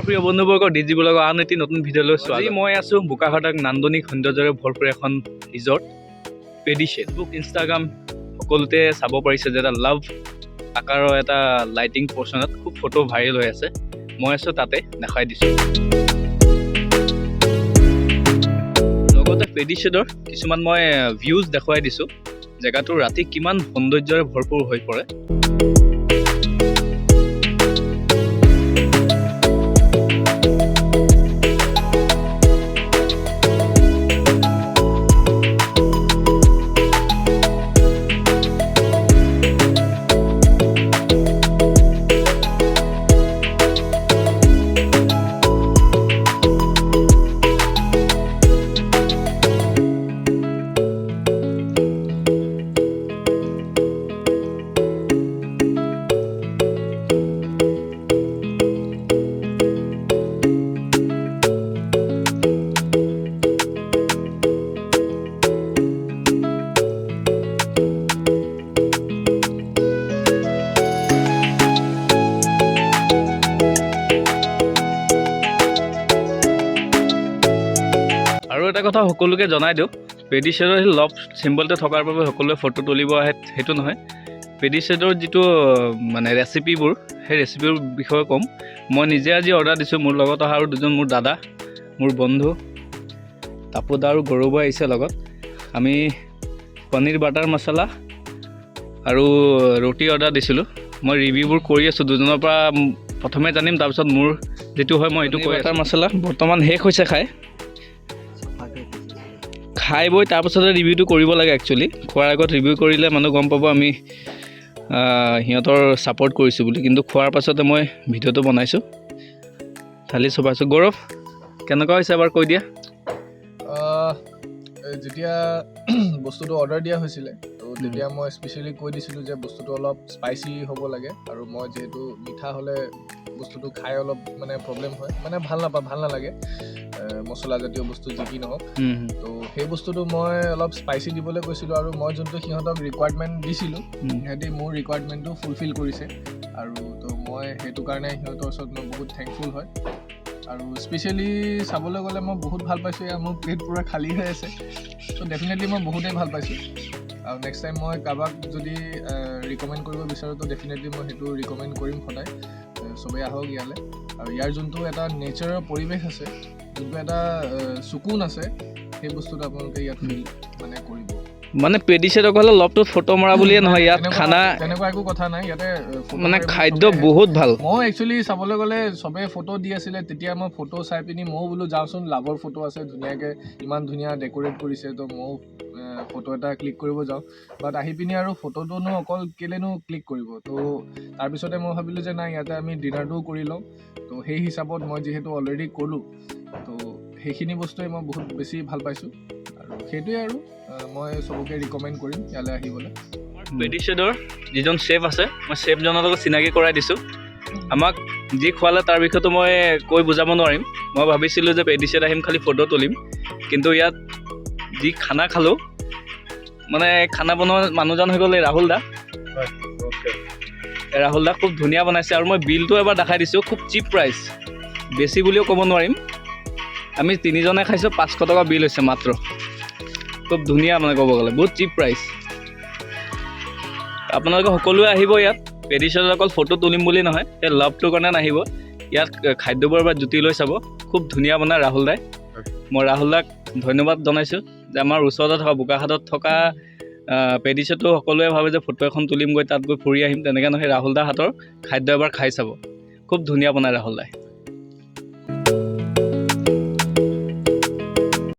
প্ৰিয় বন্ধুবৰ্গ, ডিজি ব্লগৰ আন এটি নতুন ভিডিঅ'লৈ স্বাগত। আজি মই আছোঁ বোকাখাটৰ নান্দনিক সৌন্দৰ্যৰে ভৰপূৰ এখন ৰিজৰ্ট পেডিশ্বেড। ফেচবুক, ইনষ্টাগ্ৰাম সকলোতে চাব পাৰিছে যে এটা লাভ আকাৰৰ এটা লাইটিং পৰ্চনত খুব ফটো ভাইৰেল হৈ আছে। মই আছোঁ তাতে, দেখাই দিছোঁ। লগতে পেডিশ্বেডৰ কিছুমান মই ভিউজ দেখুৱাই দিছোঁ, জেগাটো ৰাতি কিমান সৌন্দৰ্যৰে ভৰপূৰ হৈ পৰে। আৰু এটা কথা সকলোকে জনাই দিওঁ, পেডিশ্বেডৰ সেই লভ চিম্বলটো থকাৰ বাবে সকলোৱে ফটো তুলিব আহে সেইটো নহয়। পেডিশ্বেডৰ যিটো মানে ৰেচিপিবোৰ, সেই ৰেচিপিৰ বিষয়ে ক'ম। মই নিজে আজি অৰ্ডাৰ দিছোঁ। মোৰ লগত অহা আৰু দুজন মোৰ দাদা, মোৰ বন্ধু তাপুদা আৰু গৌৰৱ আহিছে লগত। আমি পনীৰ বাটাৰ মছলা আৰু ৰুটি অৰ্ডাৰ দিছিলোঁ। মই ৰিভিউবোৰ কৰি আছোঁ দুজনৰ পৰা, প্ৰথমে জানিম, তাৰপিছত মোৰ যিটো হয় মই সেইটো কৈ। বাটাৰ মছলা বৰ্তমান শেষ হৈছে। খাই খাই বৈ তাৰপাছতে ৰিভিউটো কৰিব লাগে। একচুৱেলি খোৱাৰ আগত ৰিভিউ কৰিলে মানুহ গম পাব আমি সিহঁতৰ ছাপৰ্ট কৰিছোঁ বুলি। কিন্তু খোৱাৰ পাছতে মই ভিডিঅ'টো বনাইছোঁ, থালি চপাইছোঁ। গৌৰৱ, কেনেকুৱা হৈছে এবাৰ কৈ দিয়া। যেতিয়া বস্তুটো অৰ্ডাৰ দিয়া হৈছিলে, ত' তেতিয়া মই স্পেচিয়েলি কৈ দিছিলোঁ যে বস্তুটো অলপ স্পাইচি হ'ব লাগে আৰু মই যিহেতু মিঠা হ'লে বস্তুটো খাই অলপ মানে প্ৰব্লেম হয়, মানে ভাল নাপাওঁ, ভাল নালাগে, মছলাজাতীয় বস্তু যি কি নহওক। ত' সেই বস্তুটো মই অলপ স্পাইচি দিবলৈ কৈছিলোঁ আৰু মই যোনটো সিহঁতক ৰিকুৱাৰমেণ্ট দিছিলোঁ, সিহঁতি মোৰ ৰিকুৱাৰমেণ্টটো ফুলফিল কৰিছে আৰু ত' মই সেইটো কাৰণে সিহঁতৰ ওচৰত মই বহুত থেংকফুল হয়। আৰু স্পেচিয়েলি চাবলৈ গ'লে মই বহুত ভাল পাইছোঁ। এয়া মোৰ প্লেট পূৰা খালী হৈ আছে। ত' ডেফিনেটলি মই বহুতেই ভাল পাইছোঁ আৰু নেক্সট টাইম মই কাৰোবাক যদি ৰিকমেণ্ড কৰিব বিচাৰোঁ, ত' ডেফিনেটলি মই সেইটো ৰিকমেণ্ড কৰিম সদায়। চবেই আহক ইয়ালৈ আৰু ইয়াৰ যোনটো এটা নেচাৰৰ পৰিৱেশ আছে, যোনটো এটা চুকুন আছে, সেই বস্তুটো আপোনালোকে ইয়াত ফিল মানে কৰিব। মানে পেডিশ্বেড অকল লভটোত ফটো মৰা বুলিয়ে নহয়, ইয়াত খানা তেনেকুৱা একো কথা নাই ইয়াতে photo মানে মাৰিবলৈ খাদ্য চবেই আহে। বহুত ভাল। ময়ো একচুৱেলি চাবলৈ গ'লে চবেই ফটো দি আছিলে, তেতিয়া মই ফটো চাই পিনি ময়ো বোলো যাওঁচোন, লাভৰ ফটো আছে, ধুনীয়াকৈ ইমান ধুনীয়া ডেক'ৰেট কৰিছে, তো ময়ো ফটো এটা ক্লিক কৰিব যাওঁ। বাট আহি পিনি আৰু ফটোটোনো অকল কেলেনো ক্লিক কৰিব? তো তাৰপিছতে মই ভাবিলোঁ যে নাই, ইয়াতে আমি ডিনাৰটোও কৰি লওঁ। তো সেই হিচাপত মই যিহেতু অলৰেডি ক'লোঁ, তো সেইখিনি বস্তুৱে মই বহুত বেছি ভাল পাইছোঁ আৰু সেইটোৱে আৰু মই চবকে ৰিকমেণ্ড কৰিম ইয়ালৈ আহিবলৈ। পেডিশ্বেডৰ যিজন চেফ আছে, মই চেফজনৰ লগত চিনাকি কৰাই দিছোঁ। আমাক যি খোৱালে তাৰ বিষয়েতো মই কৈ বুজাব নোৱাৰিম। মই ভাবিছিলোঁ যে পেডিশ্বেড আহিম, খালি ফটো তুলিম, কিন্তু ইয়াত যি খানা খালোঁ, মানে খানা বনোৱা মানুহজন হৈ গ'ল এই ৰাহুল দা। এই ৰাহুল দা খুব ধুনীয়া বনাইছে আৰু মই বিলটো এবাৰ দেখাই দিছোঁ। খুব চিপ প্ৰাইচ, বেছি বুলিও ক'ব নোৱাৰিম। আমি তিনিজনে খাইছোঁ, 500 টকা বিল হৈছে মাত্ৰ। খুব ধুনীয়া, মানে ক'ব গ'লে বহুত চিপ প্ৰাইচ। আপোনালোকে সকলোৱে আহিব ইয়াত। পেডিশ্বেডত অকল ফটো তুলিম বুলি নহয়, সেই লাভটোৰ কাৰণে নাহিব। ইয়াত খাদ্যবোৰ এবাৰ জুতি লৈ চাব। খুব ধুনীয়া বনায় ৰাহুল দাই। মই ৰাহুল দাক ধন্যবাদ জনাইছোঁ যে আমাৰ ওচৰতে থকা বোকাখাটত থকা পেডিশ্বেডটো সকলোৱে ভাবে যে ফটো এখন তুলিম গৈ, তাত গৈ ফুৰি আহিম, তেনেকৈ নহয়। ৰাহুল দাৰ হাতৰ খাদ্য এবাৰ খাই চাব। খুব ধুনীয়া বনায় ৰাহুল দাই।